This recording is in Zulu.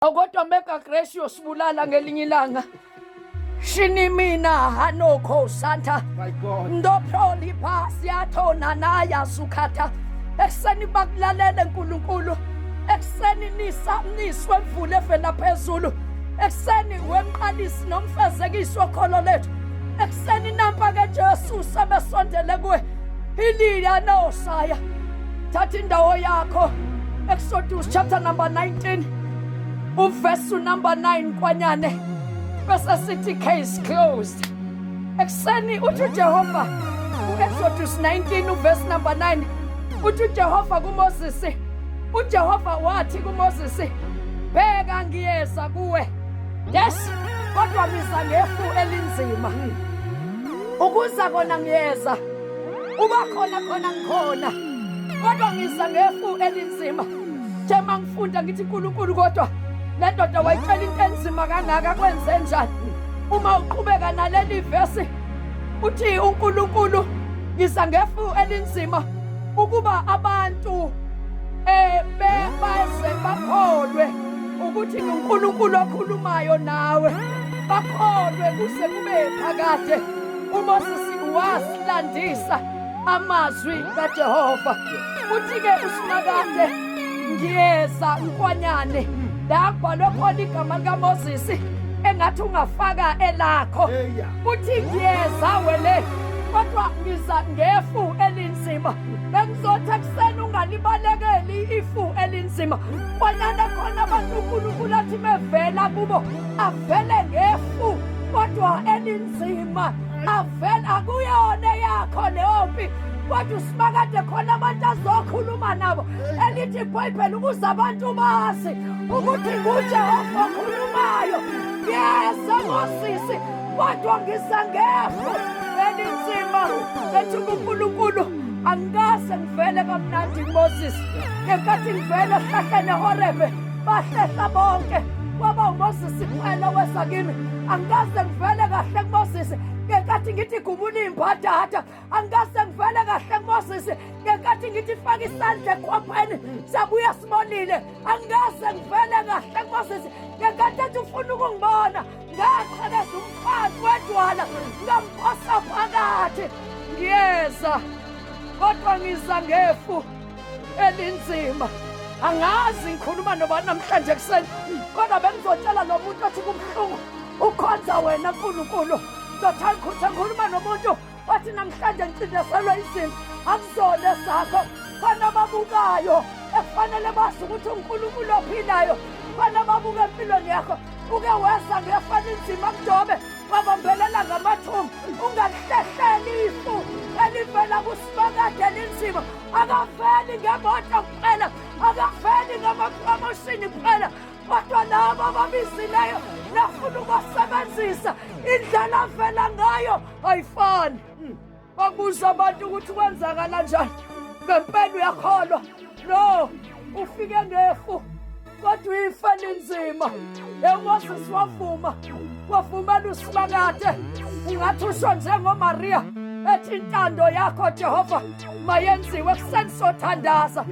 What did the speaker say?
Kodwa mega grace yosibulala ngelinye ilanga. Shini mina hanokho santa. My God. Ndopholi phasi yathona naya sukhatha. Ekuseni bakulalele uNkulunkulu. Ekuseni nisa niswe mvula evela phezulu. Ekuseni wemqalisi nomfezekisi wokholo lethu. Ekuseni nampa ke Jesu sebesondele kuwe. Iliya nosaya. Thatha indawo yakho. Exodus chapter number 19 uverse number 9 kwanyane bese sithi case closed. Ekuseni uthi uJehova uExodus 19 uverse number 9 uthi uJehova kuMoses uJehova wathi kuMoses bheka ngiyeza kuwe yes kodwa ngiza ngefu elinzima ukuza kona ngiyeza uba khona khona ngikhona kodwa ngiza ngefu elinzima nje mangifunda ngithi uNkulunkulu kodwa le ndoda wayitshela into enzima kangaka kwenze njani uma uqhubeka naleli vesi uthi uNkulunkulu ngiza ngefu elinzima ukuba abantu eh baze bakholwe ukuthi nguNkulunkulu okhulumayo nawe bakholwe kuze kube phakade uMoses wasilandisa amazwi kaJehova uthi-ke uSimakade ngiyeza nkwanyane la kubhalwe khona igama likaMoses engathi ungafaka elakho uthi ngiyeza wele kodwa ngiza ngefu elinzima bengizothi ekuseni ungalibalekeli ifu elinzima kwanyana khona abantu uNkulunkulu athi mevela kubo avele ngefu kodwa elinzima avele akuyona yakho leyo mpi kodwa usimakade khona abantu azokhuluma nabo elithi ibhayibheli ukuze abantu bazi ukuthi ngujehova okhulumayo yesa mosisi kodwa ngiza ngefu elinzima ethi kunkulunkulu angikaze ngivele kamnandi kumoses ngenkathi ngivele ehlahleni ehorebe bahlehla bonke kwaba umoses kuphela weza kimi angikaze ngivele kahle kumoses ngenkathi ngithi gubula iy'mbadada angikaze ngivele kahle kumoses ngenkathi ngithi faka isandla ekhwapheni sabuya sibonile angikaze ngivele kahle kumoses ngenkathi ethi ufuna ukungibona ngaqhekeza umfazi wedwala ngamphosa phakathi ngiyeza kodwa ngiza ngefu elinzima angazi ngikhuluma nobani namhlanje ekuseni kodwa bengizotshela lo muntu othi kubuhlungu ukhonza wena nkulunkulu ndothalikhutha ngikhuluma nomuntu othi namhlanje ngicindezelwe izinto akuzona esakho khona ababukayo ekufanele bazi ukuthi unkulunkulu ophilayo khona ababuka empilweni yakho uke weza ngefana inzima kujobe wabambelela ngamathumbu ungalihlehleli ifu elivela kusimakade linzima akaveli ngemoto kuphela akaveli ngamapromoshini kuphela kodwa labo ababizileyo nafuna ukubasebenzisa indlela avela ngayo ayifani babuza abantu ukuthi kwenzakala njani ngempela uyakholwa no ufike ngefu kodwa ifa linzima emoses wavuma wavumela usimakade ungathi usho njengoMaria ethi intando yakho Jehova mayenziwe kuseni sothandaza.